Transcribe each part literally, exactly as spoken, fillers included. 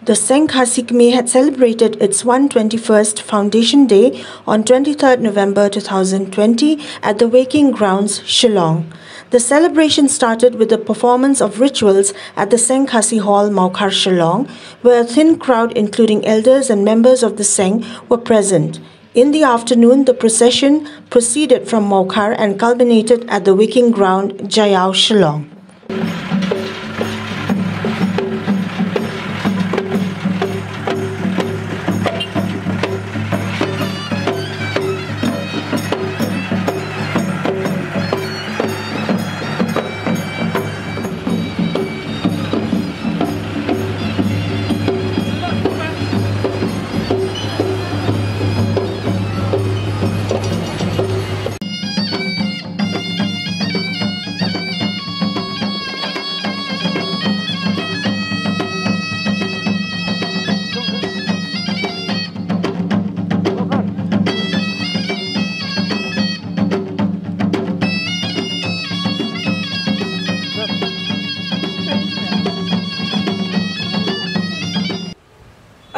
The Seng Khasi Kmie had celebrated its one twenty-first Foundation Day on twenty-third November two thousand twenty at the Waking Grounds, Shillong. The celebration started with the performance of rituals at the Seng Khasi Hall, Mawkhar, Shillong, where a thin crowd, including elders and members of the Seng, were present. In the afternoon, the procession proceeded from Mawkhar and culminated at the Waking Ground, Jaiaw, Shillong.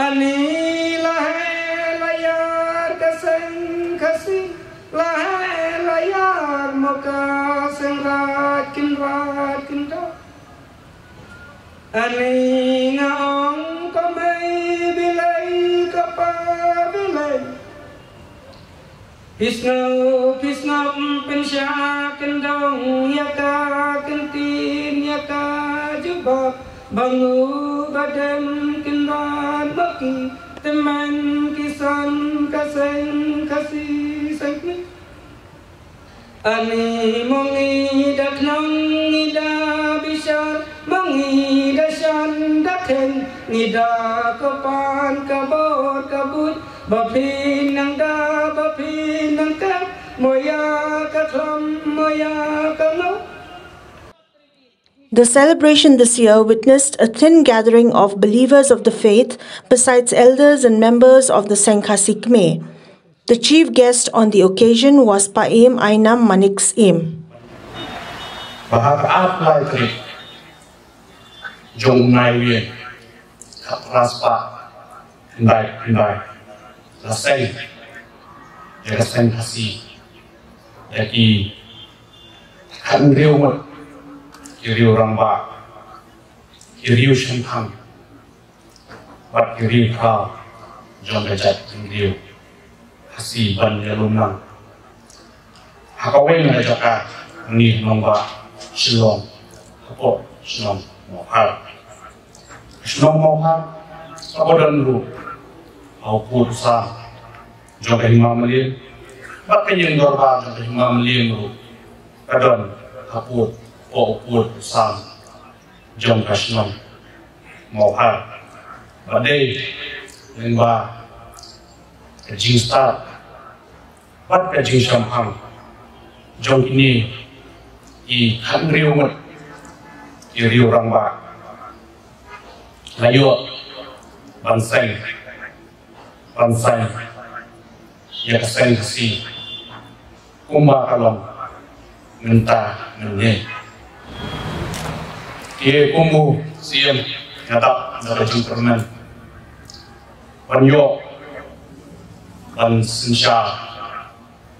Ani la heh la ïar ka Seng Khasi, la heh la ïar mo ka Seng Raid Kynrad Kynrad. Ani nga ong ko mei Blei ko pa Blei. Phi sngewbha phi sngap pynshah kyndong ïa ka kyntien ïa ka jubab. Ba ngu ba dem Kynrad ba ki tymmen ki san ka Seng Khasi Seng Kmie. Ani mo ngi da khnang ngi da bishar, mo ngi da shan da kheiñ, ngi da ka pan ka bor ka buit, ba phin nang da, ba phin nang ka, mo ïa ka thlam, mo ïa ka ngop. The celebration this year witnessed a thin gathering of believers of the faith, besides elders and members of the Seng Khasi Kmie. The chief guest on the occasion was Paiem Ainam Manik Syiem. Ba ha ka arphew lai tarik jong u Naiwieng, khatphra spah khyndai khyndai, la seng ïa ka Seng Khasi da ki khathynriew ngut ki riew rangbah, ki riew shemphang bad ki riew khraw jong ka jaitbynriew Khasi ban ïalum lang ha kawei na ka jaka, ngi nongbah Shillong, hapoh shnong Mawhar. Shnong Mawhar ka ba don ruh ha u pud u sam jong ka Hima Mylliem, bad ka ïing dorbar jong ka Hima Mylliem ruh ka don ha pud, hapoh u pud u sam jong ka shnong Mawhar. Ba dei lyngba ka jingstad bad ka jingshemphang jong kine ki khathynriew ngut ki riew rangbah, la ïoh ban seng, ban seng ïa ka Seng Khasi kumba ka long mynta mynne. Te kum u Syiem, nga dap da ka jingkyrmen ban ïoh ban synshar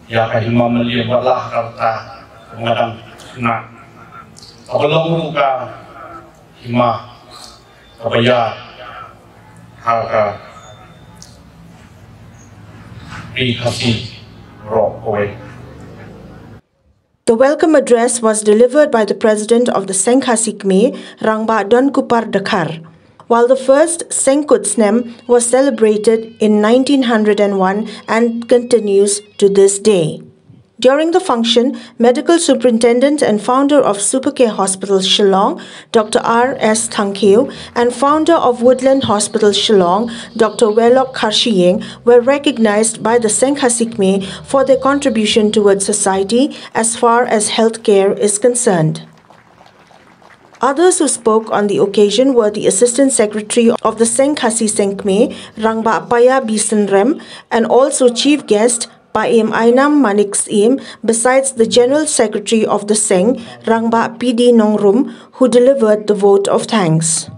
ïa ka Hima Mylliem, wat la ha ka rta kaba nga dang khynnah, kaba long ruh ka hima kaba ïar ha ka Ri Khasi baroh kawei. The welcome address was delivered by the president of the Seng Khasi Kmie, Rangbah Donkupar Dkhar, while the first Seng Kut Snem was celebrated in nineteen hundred and one and continues to this day. During the function, Medical Superintendent and founder of Supercare Hospital Shillong, Doctor R S Thangkhiew, and founder of Woodland Hospital Shillong, Doctor Wheelock Kharshiing, were recognized by the Seng Khasi Kmie for their contribution towards society as far as healthcare is concerned. Others who spoke on the occasion were the Assistant Secretary of the Seng Khasi Seng Kmie, Rangbah Paya B Synrem, and also Chief Guest Paiem Ainam Manik Syiem, besides the General Secretary of the Seng, Rangbah P D Nongrum, who delivered the vote of thanks.